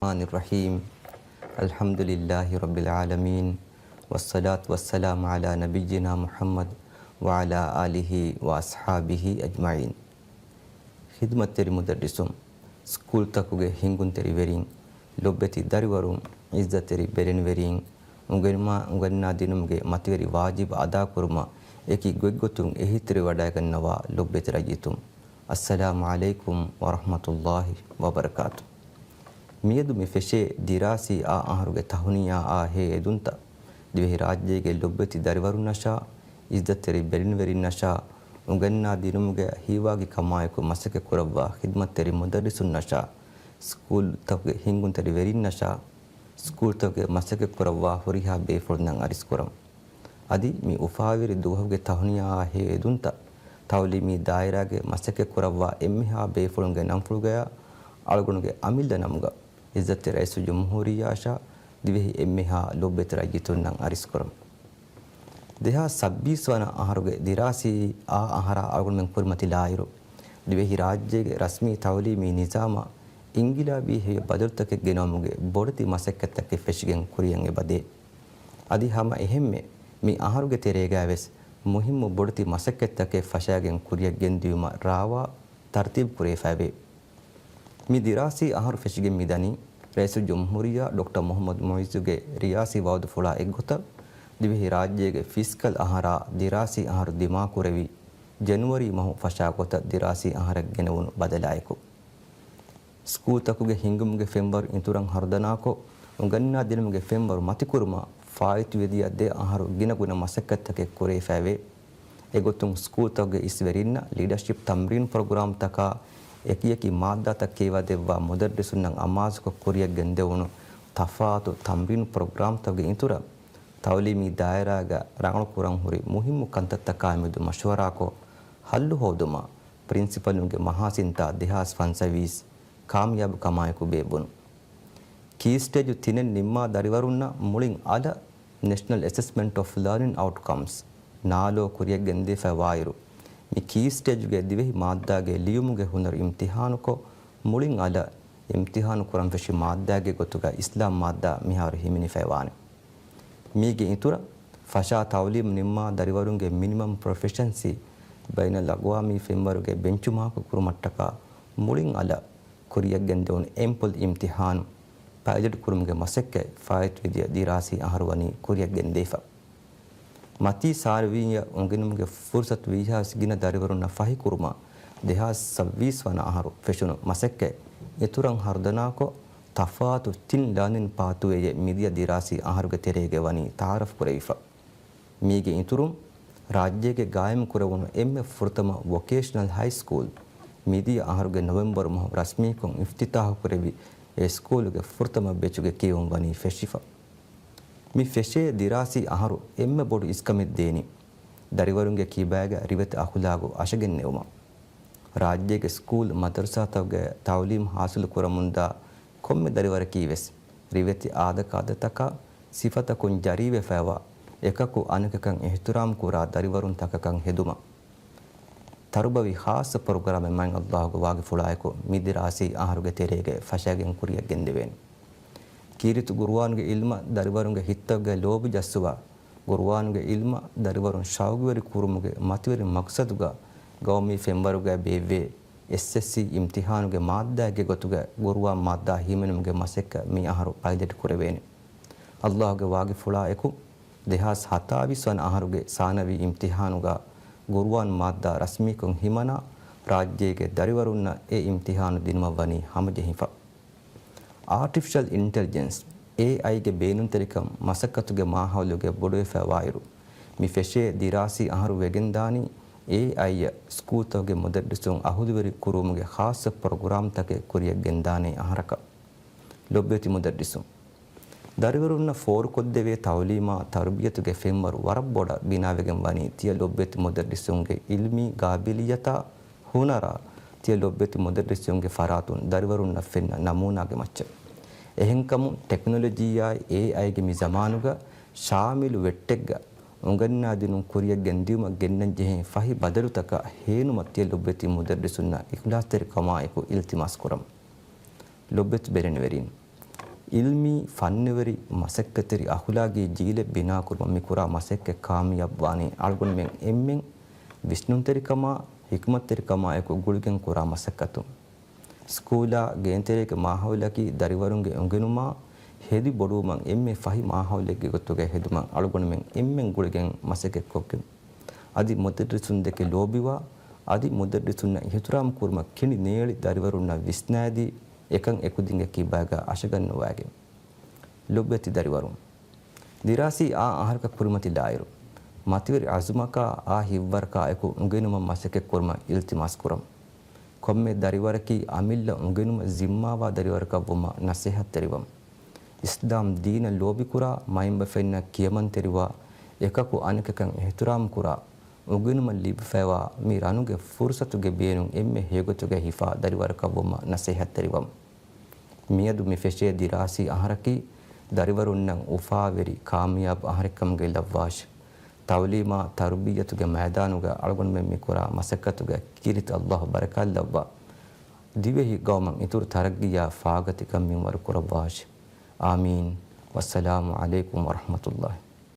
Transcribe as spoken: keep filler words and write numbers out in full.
الرحمن الرحيم. الحمد لله رب العالمين. والصلاة والسلام على نبينا محمد وعلى آله وأصحابه أجمعين. ޚިދުމަތްތެރި މުދައްރިސުން، ސްކޫލްތަކުގެ ހިންގުންތެރިވެރިން، ލޮބެތި ދަރިވަރުން، ޢިއްޒަތްތެރި ބެލެނިވެރިން، އުނގެނުމާ-، އުނގަންނާ ދިނުމުގެ މަތިވެރި ވާޖިބު އަދާކުރުމަށް އެކި ގޮތްގޮތުން އެހީތެރިވަޑައިގަންނަވާ ލޮބެތި ރައްޔިތުން، އައްސަލާމު ޢަލައިކުމް ވަރަޙްމަތުﷲި ވަބަރަކާތު. މިއަދު މި ފެށޭ ދިރާސީ އާ އަހަރުގެ ތަހުނިޔާއާ ހޭ އެދުންތައް، ދިވެހި ރާއްޖޭގެ ލޮބެތި ދަރިވަރުންނަށާ، ޢިއްޒަތްތެރި ބެލެނިވެރިންނަށާ، އުނގަންނާ ދިނުމުގެ ހީވާގި ކަމާއެކު މަސައްކަތް ކުރައްވާ ޚިދުމަތްތެރި މުދައްރިސުންނަށާ، ސްކޫލްތަކުގެ ހިންގުންތެރިވެރިންނަށާ، ސްކޫލްތަކުގެ މަސައްކަތް ކުރައްވާ ހުރިހާ ބޭފުޅުންނަށް އަރިސްކުރަން. އަދި މި އުފާވެރި ދުވަހުގެ ތަހުނިޔާއާ ހޭ އެދުންތައް، ތަޢުލީމީ ދާއިރާގެ މަސައްކަތް ކުރައްވާ އެންމެހާ ބޭފުޅުންގެ ނަންފުޅުގަޔާ އަޅުގަނޑުގެ އަމިއްލަ ނަމުގަ ޢިއްޒަތްތެރި ރައީސުލްޖުމްހޫރިއްޔާއަށާ ދިވެހި އެންމެހާ ލޮބުވެތި ރައްޔިތުންނަށް އަރިސްކުރަން. ދެހާސް ސައްބީސް ވަނަ އަހަރުގެ ދިރާސީ އާ އަހަރާ އަޅުގަނޑުމެން ކުރިމަތިލާއިރު، ދިވެހި ރާއްޖޭގެ ރަސްމީ ތަޢުލީމީ ނިޒާމަށް އިންގިލާބީ ހެޔޮ ބަދަލުތަކެއް ގެނައުމުގެ ބޮޑެތި މަސައްކަތްތަކެއް ފެށިގެން ކުރިއަށް އެބަދޭ. އަދި ހަމަ އެހެންމެ މި އަހަރުގެ ތެރޭގައިވެސް މުހިއްމު ބޮޑެތި މަސައްކަތްތަކެއް ފަށާގެން ކުރިއަށް ގެންދިއުމަށް ރާވާ ތަރުތީބު ކުރެވިފައެވެ. މި ދިރާސީ އަހަރު ފެށިގެން މިދަނީ، ރައީސުލްޖުމްހޫރިއްޔާ ޑޮކްޓަރ މުޙައްމަދު މުޢިއްޒުގެ ރިޔާސީ ވަޢުދުފުޅާ އެއްގޮތަށް، ދިވެހި ރާއްޖޭގެ ފިސްކަލް އަހަރާ ދިރާސީ އަހަރު ދިމާކުރެވި، ޖެނުއަރީ މަހު ފަށާ ގޮތަށް ދިރާސީ އަހަރަށް ގެނެވުނު ބަދަލާއެކު، ސްކޫލްތަކުގެ ހިންގުމުގެ ފެންވަރު އިތުރަށް ހަރުދަނާކޮށް، އުނގަންނާ ދިނުމުގެ ފެންވަރު މަތިކުރުމަށް ފާއިތުވެދިޔަ ދެ އަހަރު ގިނަގުނަ މަސައްކަތްތަކެއް ކުރެވިފައެވެ. އެގޮތުން ސްކޫލްތަކުގެ އިސްވެރިންނަށް ލީޑަޝިޕް ތަމްރީން ޕްރޮގްރާމްތަކާ އެކިއެކި މާއްދާތައް ކިޔަވާދެއްވާ މުދައްރިސުންނަށް އަމާޒުކޮށް ކުރިއަށް ގެންދެވުނު ތަފާތު ތަމްރީން ޕްރޮގްރާމްތަކުގެ އިތުރަށް، ތަޢުލީމީ ދާއިރާގަ ރަނގަޅު ކުރަން ހުރި މުހިއްމު ކަންތައްތަކާމެދު މަޝްވަރާކޮށް، ހައްލު ހޯދުމަށް ޕްރިންސިޕަލުންގެ މަހާސިންތާ ދެހާސް ފަންސަވީސް ކާމިޔާބު ކަމާއެކު ބޭއްވުނު. ކީ ސްޓޭޖު ތިނެއް ނިންމާ ދަރިވަރުންނަށް މުޅިން އަލަށް ނެޝަނަލް އެސެސްމަންޓް އޮފް ލާނިން އައުޓްކަމްސް، ނާލޯ، ކުރިއަށް ގެންދެވިފައި ވާއިރު، މި ކީ ސްޓޭޖުގެ ދިވެހި މާއްދާގެ ލިޔުމުގެ ހުނަރު އިމްތިހާނުކޮށް، މުޅިން އަލަށް އިމްތިހާނު ކުރަން ފެށި މާއްދާގެ ގޮތުގަ އިސްލާމް މާއްދާ މިހާރު ހިމެނިފައި ވާނެ. މީގެ އިތުރަށް، ފަށާ ތަޢުލީމް ނިންމާ ދަރިވަރުންގެ މިނިމަމް ޕްރޮފިޝަންސީ ބައިނަލްއަގްވާމީ ފެންވަރުގެ ބެންޗުމާކު ކުރުމަށްޓަކާ މުޅިން އަލަށް ކުރިއަށް ގެންދެވުނު އެމްޕުލް އިމްތިހާނު ޕައިލެޓް ކުރުމުގެ މަސައްކަތް ފާއިތުވެދިޔަ ދިރާސީ އަހަރު ވަނީ ކުރިއަށް ގެންދެވިފަ. މަތީ ސާނަވީއަށް އުނގެނުމުގެ ފުރުސަތު ވީހާވެސް ގިނަ ދަރިވަރުންނަށް ފަހިކުރުމަށް ދެހާސް ސައްބީސް ވަނަ އަހަރު ފެށުނު މަސައްކަތް އިތުރަށް ހަރުދަނާކޮށް، ތަފާތު ތިން ލާނިން ޕާތުވޭއެއް މިދިޔަ ދިރާސީ އަހަރުގެ ތެރޭގަ ވަނީ ތަޢާރަފް ކުރެވިފަ. މީގެ އިތުރުން، ރާއްޖޭގެ ގާއިމް ކުރެވުނު އެންމެ ފުރަތަމަ ވޮކޭޝަނަލް ހައި ސްކޫލް މިދިޔަ އަހަރުގެ ނޮވެމްބަރު މަހު ރަސްމީކޮށް އިފްތިތާޙު ކުރެވި، އެ ސްކޫލުގެ ފުރަތަމަ ބެޗުގެ ކިޔެވުން ވަނީ ފެށިފަ. މި ފެށޭ ދިރާސީ އަހަރު އެންމެ ބޮޑު އިސްކަމެއް ދޭނީ، ދަރިވަރުންގެ ކިބާގަ ރިވެތި އަޚުލާގު އަށަގެންނެވުމަށް. ރާއްޖޭގެ ސްކޫލް މަދަރުސާތަކުގެ ތަޢުލީމް ޙާޞިލު ކުރަމުންދާ ކޮންމެ ދަރިވަރަކީވެސް، ރިވެތި އާދަކާދަތަކާ ސިފަތަކުން ޖަރީވެފައިވާ، އެކަކު އަނެކަކަށް އިޙްތިރާމް ކުރާ ދަރިވަރުން ތަކަކަށް ހެދުމަށް ތަރުބަވީ ޚާއްޞަ ޕްރޮގްރާމެއް މާތް ﷲގެ ވާގިފުޅާއެކު މި ދިރާސީ އަހަރުގެ ތެރޭގައި ފަށައިގެން ކުރިއަށް ގެންދެވޭނެ. ކީރިތި ޤުރުއާނުގެ ޢިލްމަށް ދަރިވަރުންގެ ހިތްތަކުގައި ލޯބި ޖައްސުވާ، ޤުރުއާނުގެ ޢިލްމަށް ދަރިވަރުން ޝައުގުވެރި ކުރުމުގެ މަތިވެރި މަޤްޞަދުގަ ގައުމީ ފެންވަރުގައި ބޭއްވޭ އެސްއެސްސީ އިމްތިޙާނުގެ މާއްދާއެއްގެ ގޮތުގަ ޤުރުއާން މާއްދާ ހިމެނުމުގެ މަސައްކަތް މި އަހަރު ޕައިލެޓް ކުރެވޭނެ. ﷲގެ ވާގިފުޅާ އެކު، ދެހާސް ހަތާވީސް ވަނަ އަހަރުގެ ސާނަވީ އިމްތިޙާނުގަ ޤުރުއާން މާއްދާ ރަސްމީކޮށް ހިމަނާ، ރާއްޖޭގެ ދަރިވަރުންނަށް އެ އިމްތިޙާނު ދިނުމަށް ވަނީ ހަމަޖެހިފަ. އާޓިފިޝަލް އިންޓެލިޖެންސް، އޭއައިގެ ބޭނުންތެރިކަން މަސައްކަތުގެ މާހައުލުގެ ބޮޑުވެފައިވާއިރު، މި ފެށޭ ދިރާސީ އަހަރު ވެގެންދާނީ، އޭއައިއަށް ސްކޫލްތަކުގެ މުދައްރިސުން އަހުލުވެރި ކުރުވުމުގެ ޚާއްޞަ ޕްރޮގްރާމްތަކެއް ކުރިއަށް ގެންދާނޭ އަހަރަކަށް. ލޮބުވެތި މުދައްރިސުން، ދަރިވަރުންނަށް ފޯރުކޮށްދެވޭ ތަޢުލީމާ ތަރުބިޔަތުގެ ފެންވަރު ވަރަށް ބޮޑަށް ބިނާވެގެން ވަނީ ތިޔަ ލޮބުވެތި މުދައްރިސުންގެ ޢިލްމީ ގާބިލިއްޔަތާ، ހުނަރާ، ތިޔަ ލޮބުވެތި މުދައްރިސުންގެ ފަރާތުން ދަރިވަރުންނަށް ފެންނަ ނަމޫނާގެ މައްޗަށް. އެހެންކަމުން ޓެކްނޮލޮޖީއާއި އޭއައިގެ މި ޒަމާނުގަ ޝާމިލު ވެއްޓެއްގަ އުނގަންނާދިނުން ކުރިއަށް ގެންދިއުމަށް ގެންނަންޖެހޭ ފަހި ބަދަލުތަކަށް ހޭނުމަށް ތިޔަ ލޮބުވެތި މުދައްރިސުންނަށް އިޚްލާޞްތެރިކަމާއެކު އިލްތިމާސް ކުރަމު. ލޮބުވެތި ބެލެނިވެރިން، އިލްމީ، ފަންނަވެރި، މަސައްކަތްތެރި، އަޚުލާގީ ޖީލެއް ބިނާކުރުމަށް މިކުރާ މަސައްކަތް ކާމިޔާބުވާނީ އަޅުގަނޑުމެން އެންމެން ވިސްނުންތެރިކަމާ، ހިކުމަތްތެރިކަމާ އެކު ގުޅިގެން ކުރާ މަސައްކަތުން. ސްކޫލާ، ގޭންތެރޭގެ މާހައުލަކީ ދަރިވަރުންގެ އުނގެނުމާ ހެދި ބޮޑުވުމަށް އެންމެ ފަހި މާހައުލެއްގެ ގޮތުގައި ހެދުމަށް އަޅުގަނޑުމެން އެންމެން ގުޅިގެން މަސައްކަތްކޮށްގެން. އަދި މުދައްރިސުންދެކެ ލޯބިވާ، އަދި މުދައްރިސުންނަށް އިޙްތިރާމް ކުރުމަށް ކިނޑި ނޭޅި ދަރިވަރުންނަށް ވިސްނާދީ، އެކަން އެކުދިންގެ ކިބާގަ އަށަގަންނުވާގެން. ލޮބުވެތި ދަރިވަރުން! ދިރާސީ އާ އަހަރަކަށް ކުރިމަތިލާއިރު، މަތިވެރި އަޒުމަކާ އާ ހިތްވަރަކާ އެކު އުނގެނުމަށް މަސައްކަތްކުރުމަށް އިލްތިމާސް ކުރަން. ކޮންމެ ދަރިވަރަކީ އަމިއްލަ އުނގެނުމަށް ޒިންމާވާ ދަރިވަރަކަށްވުމަށް ނަސޭހަތްތެރިވަން. އިސްލާމް ދީނަށް ލޯބިކުރާ، މައިންބަފައިންނަށް ކިޔަމަންތެރިވާ، އެކަކު އަނެކަކަށް އިޙްތިރާމް ކުރާ، އުނގެނުމަށް ލިބިފައިވާ މި ރަނުގެ ފުރުސަތުގެ ބޭނުން އެންމެ ހެޔޮގޮތުގައި ހިފާ ދަރިވަރަކަށްވުމަށް ނަސޭހަތްތެރިވަން. މިއަދު މި ފެށޭ ދިރާސީ އަހަރަކީ، ދަރިވަރުންނަށް އުފާވެރި، ކާމިޔާބު އަހަރެއްކަމުގައި ލައްވާށި. ތައުލީމާ ތަރުބިއްޔަތުގެ މައިދާނުގަ އަޅުގަނޑުމެން މިކުރާ މަސައްކަތުގަ ކީރިތި ﷲ ބަރަކާތްލައްވާ، ދިވެހި ގައުމަށް އިތުރު ތަރައްގީއާ ފާގަތިކަން މިންވަރު ކުރައްވާށި. އާމީން. ވައްސަލާމު ޢަލައިކުމް ވަރަޙްމަތުﷲ.